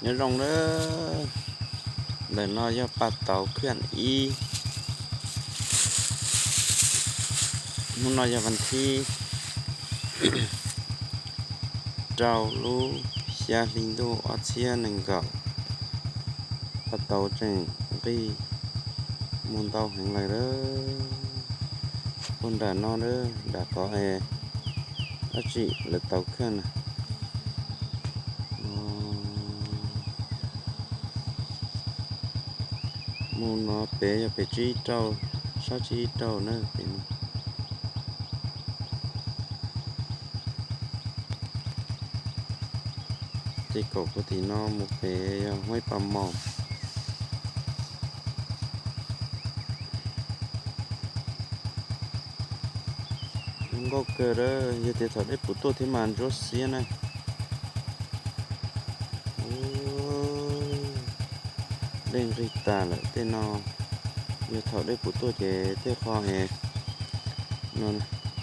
Nyob zoo nawb, ntawm no yog pas tauv khwb ib. Hnub no yog vas thib rau lub xya hli ntuj ob txhiab nees nkaum. Pas tauv tseem nqig mus ntau heev lawm. Puag nram no, nram tod es dab tsi lawv tauv khwb na. Mus no pem yog pem tsib rau, sab tsib rau na pem no. Ces kaum puag tim no mus pem yog Huaib Pas Maus. Zoo nkauj kawg, yog tias thaum dej puv tuaj thiab mas ntsuab xiab na. Dej nqig tas lawm tej no, yog thaum dej puv tuaj ces tej qho es no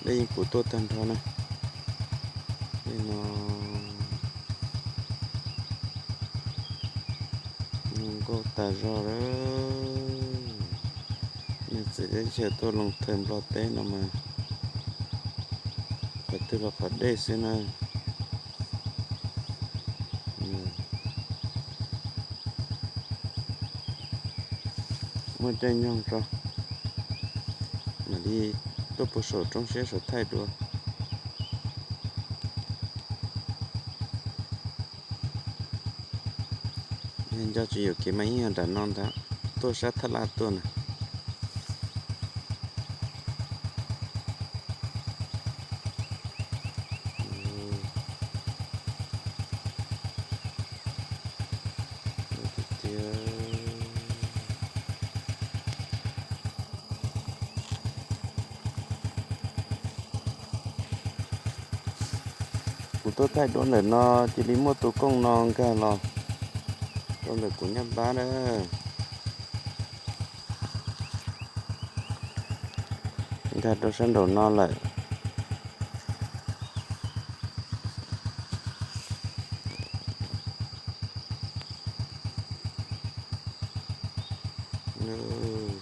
dej yeej puv tuaj tag nrho na. Tej no zoo nkauj tas zog lawm. Niag txiv teb chaws tuaj Loos Thawm Nplog teb no mas qhov twg los qhov dej xwb na. Muaj caij nyoog tso, mam li tuaj puag saum roob siab saum thaij dua. Yog nco tsis yuam kev mas yeej yog nram no ntag, tuaj sab Thaj Laj tuaj na. Kuv tuaj thaij duab ntawm no cia li muaj tus kooj no nkag los rau ntawm kuv nyab npab na. Nkag rau sab nraum no lawm.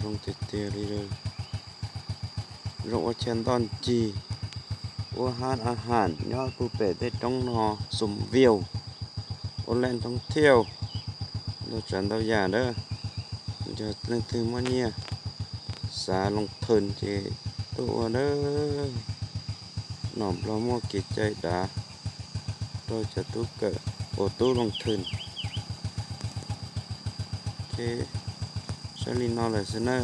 Zoo tiag tiag li. Zoo ua chaw ntoj ncig, ua hab a ham nyob puag pem tej roob no, xum viu, ua lej thoob thiauj, ntau tsav ntau yam na. Yog leej twg muaj nyiaj xav Loos Thawm ces tuaj ua na. Nom Nplog muaj kev cai dav rau cov tub kawm uas tub Loos Thawm. Ces saib li no lawm xwb na.